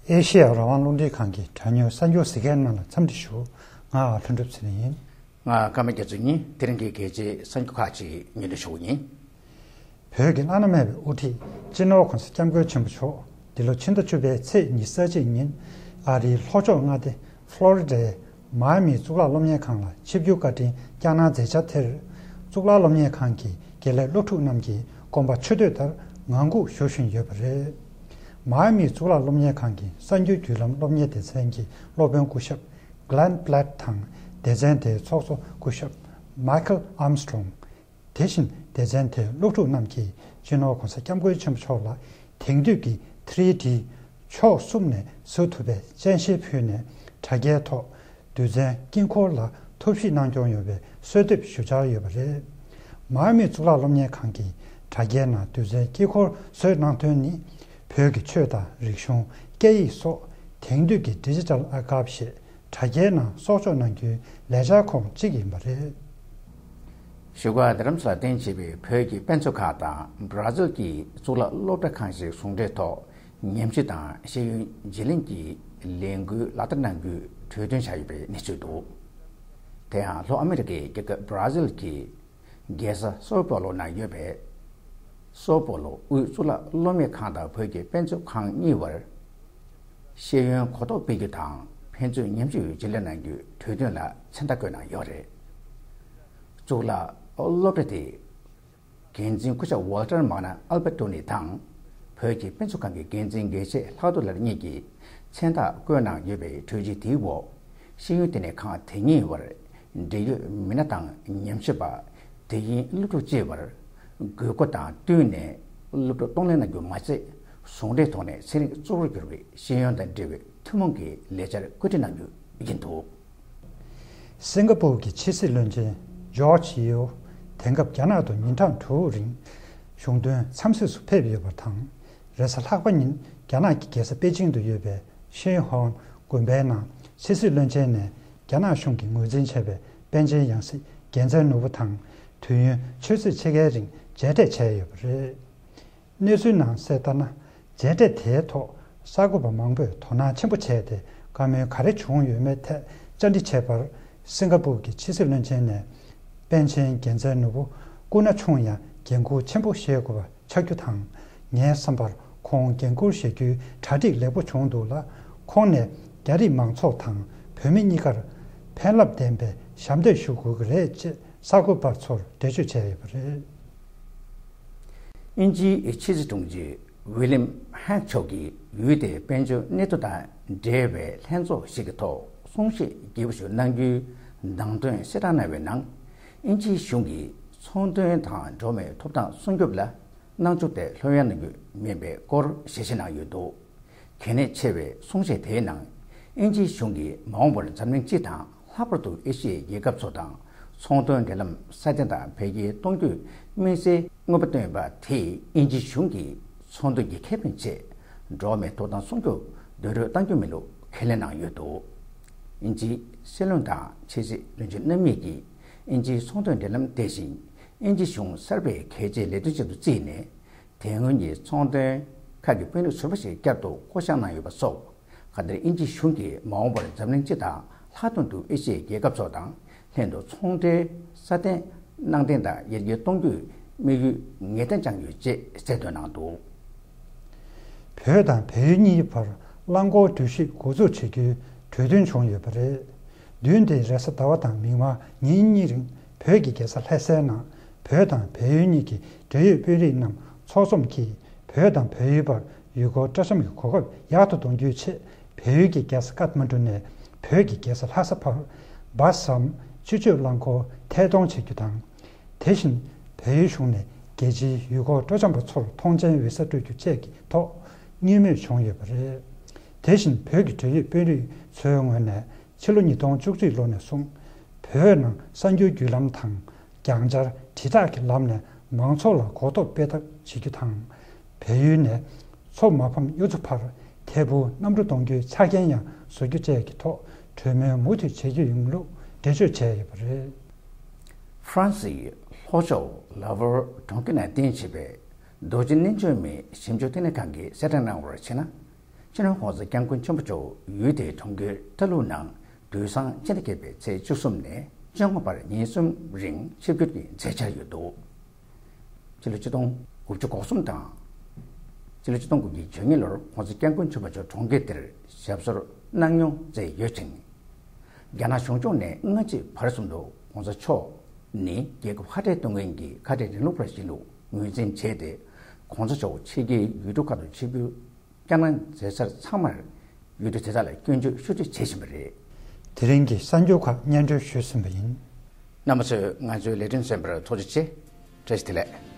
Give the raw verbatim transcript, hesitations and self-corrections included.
ཨེ་ཤེ་ཡ་རང་དབང་རླུང་འཕྲིན་ཁང་གི་དྲ་ཉུལ་གསར་འགྱུར་གཟིགས་མཁན་རྣམས་ལ་འཚམས་འདྲི་ཞུ། ང་ལྷུན་གྲུབ་ཚེ་རིང་ཡིན། ང་ཀརྨ་རྒྱ་མཚོ་ཡིན། དེ་རིང་གི་གལ་ཆེའི་གསར་འགྱུར་ཁག་ཅིག་སྙན་སྒྲོན་ཞུ་གི་ཡིན། བོད་ཀྱི་བླ་ན་མེད་པའི་དབུ་ཁྲིད་སྤྱི་ནོར་༧གོང་ས་༧སྐྱབས་མགོན་ཆེན་པོ་མཆོག་འདི་ལོ་ཕྱི་ཟླ་བཅུ་པའི་ཚེས་ཉི་ཤུ་རྩ་གཅིག་ཉིན་ཨ་རིའི་ལྷོ་ཕྱོགས་མངའ་སྡེ་ཕློ་རི་ཌའི་མ་ཡ་མིའི་གཙུག་ལག་སློབ་གཉེར་ཁང་ལ་ཆིབས་བསྒྱུར་བཀའ་དྲིན་བསྐྱངས་གནང་མཛད་འཆར་དེར། གཙུག་ལག་སློབ་གཉེར་ཁང་གི་དགེ་ལས་སློབ་ཕྲུག་རྣམས་ཀྱིས་དགོངས་པ་ཆོད་འདོད་ལྟར་ངང་སྒུག་ཞུ་བཞིན་ཡོད་པ་རེད། མ་ཡ་མིའི་གཙུག་ལག་སློབ་གཉེར་ཁང་གི་གསར་འགྱུར་བརྒྱུད་ལམ་སློབ་གཉེར་སྡེ་ཚན་གྱི་སློབ་དཔོན་སྐུ་ཞབས་Glenn Platt་དང་སྡེ་ཚན་དེའི་ཚོགས་གཙོ་སྐུ་ཞབས་Michael Armstrong། དེ་བཞིན་སྡེ་ཚན་དེའི་སློབ་ཕྲུག་རྣམས་ཀྱིས་སྤྱི་ནོར་༧གོང་ས་༧སྐྱབས་མགོན་ཆེན་པོ་མཆོག་ལ་དེང་དུས་ཀྱི་ཐི་རི་ཌི་ཕྱོགས་གསུམ་ནས་བཟོ་ཐུབ་པའི་སྤྱན་ཤེལ་ཕུལ་ནས་དྲ་རྒྱའི་ཐོག་རྡུལ་ཚོན་དཀྱིལ་འཁོར་ལ་ཐོབ་བཤེར་གནང་སྐྱོང་ཡོད་པའི་གསོལ་འདེབས་ཞུ་འཆར་ཡོད་པ་རེད། མ་ཡ་མིའི་གཙུག་ལག་སློབ་གཉེར་ཁང་གིས་དྲ་རྒྱའི་ནང་རྡུལ་ཚོན་དཀྱིལ་འཁོར་བཟོས་གནང་དོན་ནི། བོད་ཀྱི་ཆོས་དང་རིག་གཞུང་། སྐད་ཡིག་སོགས་དེང་དུས་ཀྱི་ཌི་ཇི་ཊལ་ཨར་ཁའིབ་ཞེས་དྲ་རྒྱའི་ནང་གསོག་འཇོག་གནང་རྒྱུའི་ལས་འཆར་ཁོངས་གཅིག་ཡིན་པ་རེད། བཞུགས་སྒར་རྡ་རམ་ས་ལར་རྟེན་བྱས་པའི་བོད་ཀྱི་དཔེ་མཛོད་ཁང་དང་བྷ་ར་ཟིལ་གྱི་གཙུག་ལག་སློབ་གྲྭ་ཁང་ཞིག་ཟུང་འབྲེལ་ཐོག་ཉམས་ཞིབ་དང་ཤེས་ཡོན་བརྗེ་ལེན་གྱི་ལས་འགུལ་ལག་བསྟར་གནང་རྒྱུའི་གྲོས་མཐུན་བྱས་ཡོད་པའི་གནས་ཚུལ་འདུག་དེ་ཡང་ལྷོ་ཨ་མི་རི་ཀའི་རྒྱལ་ཁབ་བྷ་ར་ཟིལ་གྱི་རྒྱལ་ས་སོའོ་པོ་ལོ་ནང་ཡོད་པའི་སོའོ་པོ་ལོ་དབུས་གཙུག་ལག་སློབ་གཉེར་ཁང་དང་བོད་ཀྱི་དཔེ་མཛོད་ཁང་གཉིས་བར་ཤེས་ཡོན་གོ་རྟོགས་སྤེལ་རྒྱུ་དང་ཕན་ཚུན་ཉམས་ཞིབ་བརྗེ་ལེན་གནང་རྒྱུའི་གྲོས་མཐུན་ལ་མཚན་རྟགས་བཀོད་གནང་ཡོད་རེད། གཙུག་ལག་སློབ་གྲྭ་དེ་འགན་འཛིན་སྐུ་ཞབས་ཝོལ་ཊར་མག་ན་ཨལ་བར་ཏོ་ནི་དང་། བོད་ཀྱི་དཔེ་མཛོད་ཁང་གི་འགན་འཛིན་དགེ་བཤེས་ལྷག་རྡོར་ལགས་གཉིས་ཀྱིས་མཚན་རྟགས་བཀོད་གནང་ཡོད་པའི་གྲོས་གཞི་དེའི་འོག་ཤེས་ཡོན་ལྟེ་གནས་ཁང་དེ་གཉིས་བར་འབྲེལ་ཡོད་མི་སྣ་དང་ཉམས་ཞིབ་པ། དེ་བཞིན་སློབ་ཕྲུག་བཅས་བར་དགོས་མཁོ་དང་བསྟུན་ནས་སློབ་ཕྲུག་གཏོང་ལེན་གནང་རྒྱུ་མ་ཟད། ཟུང་འབྲེལ་ཐོག་ནས་ཚན་རིག་གཙོ་བོར་གྱུར་པའི་ཤེས་ཡོན་དང་འབྲེལ་བའི་ཐུན་མོང་གི་ལས་འཆར་བཀོད་སྒྲིག་གནང་རྒྱུ་ཡིན་འདུག་སིང་ག་པུར་གྱི་ཕྱི་སྲིད་བློན་ཆེན་ཇོརྗ་ཡིའོ་དེང་སྐབས་རྒྱ་ནག་ཏུ་ཉིན་གྲངས་དྲུག་རིང་གཞུང་དོན་འཚམས་གཟིགས་སུ་ཕེབས་ཡོད་པ་དང་། རེས་གཟའ་ལྷག་པ་ཉིན་རྒྱ་ནག་གི་རྒྱལ་ས་པེ་ཅིང་དུ་ཡོད་པའི་ཤིན་ཧོན་དགོན་པའི་ནང་ཕྱི་སྲིད་བློན་ཆེན་ནས་རྒྱ་ནག་གཞུང་གིས་ངོས་འཛིན་བྱས་པའི་པཎ་ཆེན་ཡང་སྲིད་རྒྱལ་མཚན་ནོར་བུ་དང་དུས་ཡུན་ཆུ་ཚོད་ཕྱེད་ཀའི་རིང་མཇལ་འཕྲད་བྱས་ཡོད་པ་རེད། གནས་ཚུལ་ནང་གསལ་ལྟར་ན། མཇལ་འཕྲད་དེའི་ཐོག་གསར་འགོད་པ་མང་པོས་དོ་སྣང་ཆེན་པོ་བྱས་ཏེ་བཀའ་མོལ་ག་རེ་བྱུང་ཡོད་མེད་ཐད་བཅར་འདྲི་བྱས་པར། སིང་ག་པུར་གྱི་ཕྱི་སྲིད་བློན་ཆེན་ནས་པཎ་ཆེན་རྒྱལ་མཚན་ནོར་བུ་སྐུ་ན་ཆུང་ཡང་འགན་ཁུར་ཆེན་པོ་བཞེས་དགོས་པ་ཆགས་རྒྱུ་དང་། ངའི་བསམ་པར་ཁོང་འགན་ཁུར་བཞེས་རྒྱུའི་གྲ་སྒྲིག་ལེགས་པོ་བྱུང་འདུག་ལ། ཁོང་ནས་རྒྱ་རིགས་མང་ཚོགས་དང་བོད་མི་གཉིས་ཀར་ཕན་རླབས་ལྡན་པའི་ཞབས་འདེགས་ཞུ་དགོས་ཀྱི་རེད་ཅེས་གསར་འགོད་པ་ཚོར་འགྲེལ་བརྗོད་བྱས་ཡོད་པ་རེད། དབྱིན་ཇིའི་ཕྱི་སྲིད་དྲུང་ཆེ་ཝི་ལིམ་ཧན་མཆོག་གིས་ཡུལ་དེའི་དཔལ་འབྱོར་གནས་སྟངས་དང་འབྲེལ་བའི་ལྷན་ཚོགས་ཤིག་གི་ཐོག་གསུང་བཤད་རྒྱས་པོ་ཞིག་གནང་རྒྱུའི་ནང་དོན་གསལ་བསྒྲགས་གནང་བའི་ནང་། དབྱིན་ཇིའི་གཞུང་གིས་ཚོང་དོན་དང་འགྲོ་བ་མིའི་ཐོབ་ཐང་སྲུང་སྐྱོབ་ལ་སྣང་ཆུང་དེ་ལྷོད་ཡངས་གནང་རྒྱུ་མིན་པའི་སྐོར་ཞལ་བཞེས་གནང་ཡོད་འདུག་གལ་གནད་ཆེ་བའི་གསུང་བཤད་དེའི་ནང་། དབྱིན་ཇིའི་གཞུང་གིས་མ་འོངས་པར་འཛམ་གླིང་སྤྱི་དང་ལྷག་པར་དུ་ཨེ་ཤི་ཡའི་རྒྱལ་ཁབ་ཚོ་དང་ཚོང་དོན་འབྲེལ་ལམ་སྲ་བརྟན་དང་འཕེལ་རྒྱས་གཏོང་རྒྱུའི་དམིགས་བསལ་མངོན་པ་བཏོན་པ་དེས་དབྱིན་ཇིའི་གཞུང་གིས་ཚོང་དོན་གྱི་ཁེ་ཕན་ཆེད་འགྲོ་བ་མིའི་ཐོབ་ཐང་སྲུང་སྐྱོབ་རྡོག་རོལ་གཏང་རྒྱུ་མིན་ལུགས་ཁས་ལེན་གནང་ཡོད་འདུག་དབྱིན་ཇིའི་སྲིད་བློན་དང་ཕྱི་སྲིད་བློན་ཆེན་རྣམ་གཉིས་ཀྱིས་དབྱིན་ཇིའི་ཚོང་དོན་འབྲེལ་ལམ་དེ་བཞིན་དབྱིན་ཇིའི་གཞུང་གསར་པའི་གལ་ཆེའི་ལས་དོན་ཞིག་ཏུ་བརྩིས་ནས། དེ་སྔོན་གྱི་ཚོང་དོན་ཁག་གི་དཔོན་རིགས་ཟུར་པ་ཞིག་བསྐྱར་དུ་བསྐོ་གཞག་གནང་ཡོད་པ་སོགས། གང་ལྟར་དབྱིན་ཇིའི་གཞུང་གིས་མ་འོངས་པར་འཛམ་གླིང་སྤྱི་དང་ལྷག་དོན་དུ་ཨེ་ཤི་ཡའི་རྒྱལ་ཁབ་ཚོ་དང་ལྷན་དུ་ཚོང་འབྲེལ་སྲ་བརྟན་གནང་སྟངས་དང་ཡར་རྒྱས་གཏོང་རྒྱུའི་དམིགས་ཡུལ་ངེས་གཏན་བཅངས་ཡོད་ཅེས་གསལ་འདོན་གནང་འདུག་བོད་དང་བལ་ཡུལ་གཉིས་བར་རླངས་འཁོར་གྲུ་བཞི་འགོ་འཛུགས་བྱེད་རྒྱུའི་གྲོས་མཐུན་བྱུང་ཡོད་པ་རེད། བདུན་དེ་རེས་གཟའ་ཟླ་བ་དང་མིག་དམར་ཉིན་གཉིས་རིང་བོད་ཀྱི་རྒྱལ་ས་ལྷ་སའི་ནང་བོད་དང་བལ་ཡུལ་གཉིས་ཀྱི་འབྲེལ་ཡོད་དཔོན་རིགས་རྣམས་ཚོགས་འཛོམས་ཀྱིས་བོད་དང་བལ་ཡུལ་བར་ཡུལ་སྐོར་སྤྲོ་འཆམ་གྱི་གོ་སྐབས་ཡག་ཏུ་གཏོང་རྒྱུའི་ཆེད་བལ་ཡུལ་གྱི་རྒྱལ་ས་ཀཏ་མན་ཌུ་ནས་བོད་ཀྱི་རྒྱལ་ས་ལྷ་ས་བར་བཱས་སམ་ཆུ་སྤྱོད་རླངས་འཁོར་ཐད་གཏོང་བྱེད་རྒྱུ་དང་། དེ་བཞིན་བལ་ཡུལ་གཞུང་ནས་རྒྱལ་སྤྱིའི་ཡུལ་སྐོར་སྤྲོ་འཆམ་པ་ཚོར་ཐོངས་མཆན་བི་ས་སྤྲོད་རྒྱུ་བཅས་ཀྱི་ཐོག་མཉམ་མོས་བྱུང་ཡོད་པ་རེད། དེ་བཞིན་བོད་ཀྱི་འབྲེལ་ཡོད་དཔོན་རིགས་ཚོའི་ངོས་ནས་ཕྱི་ལོ་ཉིས་སྟོང་བཅུ་གཅིག་ལོ་ནས་བཟུང་བོད་ནང་གསར་འགྱུར་བརྒྱུད་ལམ་དང་། གྱང་སྦྱར་དྲིལ་བསྒྲགས་ཀྱི་ལམ་ནས་མང་ཚོགས་ལ་གོ་རྟོགས་སྤེལ་ཐབས་བྱེད་རྒྱུ་དང་། བལ་ཡུལ་ནས་མཚོ་མ་ཕམ་གཡུ་མཚོ་བར་ཐད་འཕུར་གནམ་གྲུ་གཏོང་རྒྱུའི་ཆ་རྐྱེན་ཡང་བཟོ་རྒྱུ་བཅས་ཀྱི་ཐོག་གྲོས་མོལ་མུ་མཐུད་བྱེད་རྒྱུ་ཡིན་ལུགས་འགྲེལ་བརྗོད་བྱས་ཡོད་པ་རེད། ཧྥ་རན་སིའི་ལྷོ་ཕྱོགས་ལ་ཝར་གྲོང་ཁྱེར་ནང་རྟེན་བྱས་པའི་རྡོ་རྗེ་རྣལ་འབྱོར་མའི་ཞིབ་འཇུག་ལྟེ་གནས་ཁང་གིས་གསལ་བསྒྲགས་གནང་བར་བྱས་ན། སྤྱི་ནོར་༸གོང་ས་༸སྐྱབས་མགོན་ཆེན་པོ་མཆོག་ཡུལ་དེའི་གྲོང་ཁྱེར་ཏཱ་ལུ་ནང་དུས་སང་སྤྱི་ཟླ་བརྒྱད་པའི་ཚེས་བཅུ་གསུམ་ནས་བཅོ་ལྔ་བར་ཉིན་གསུམ་རིང་ཆིབས་བསྒྱུར་གྱི་མཛད་འཆར་ཡོད་འདུག་ཕྱི་ལོ་ཆིག་སྟོང་དགུ་བརྒྱ་གོ་གསུམ་དང་། ཕྱི་ལོ་ཆིག་སྟོང་དགུ་བརྒྱ་བཅུ་གཉིས་ལོར་༸གོང་ས་༸སྐྱབས་མགོན་ཆེན་པོ་མཆོག་གྲོང་ཁྱེར་དེར་ཞབས་སོར་གནང་མྱོང་མཛད་ཡོད་ཅིང་། རྒྱ་ནག་གཞུང་ཕྱོགས་ནས་སྔ་ཕྱི་བར་གསུམ་དུ་༸གོང་ས་མཆོག་ནི་རྒྱལ་ཁབ་ཁ་བྲལ་གཏོང་མཁན་གྱི་ཁ་བྲལ་རིང་ལུགས་པ་ཞིག་ལུ་ངོས་འཛིན་བྱས་ཏེ། ༸གོང་ས་མཆོག་ཕྱི་རྒྱལ་ཡུལ་གྲུ་ཁག་ཏུ་ཆིབས་བསྒྱུར་བསྐྱངས་གནང་མཛད་སར་ཚང་མར་ཡུལ་གྲུ་དེ་དག་ལ་སྐྱོན་བརྗོད་ཤུགས་ཆེ་བྱེད་བཞིན་པ་རེད། དེ་རིང་གི་གསར་འགྱུར་ཁག་སྙན་སྒྲོན་ཞུས་ཟིན་པ་ཡིན། རྣམ་པ་ཚོས་ང་ཚོའི་ལས་རིམ་གསན་པར་ཐུགས་རྗེ་ཆེ། བཀྲ་ཤིས་བདེ་ལེགས།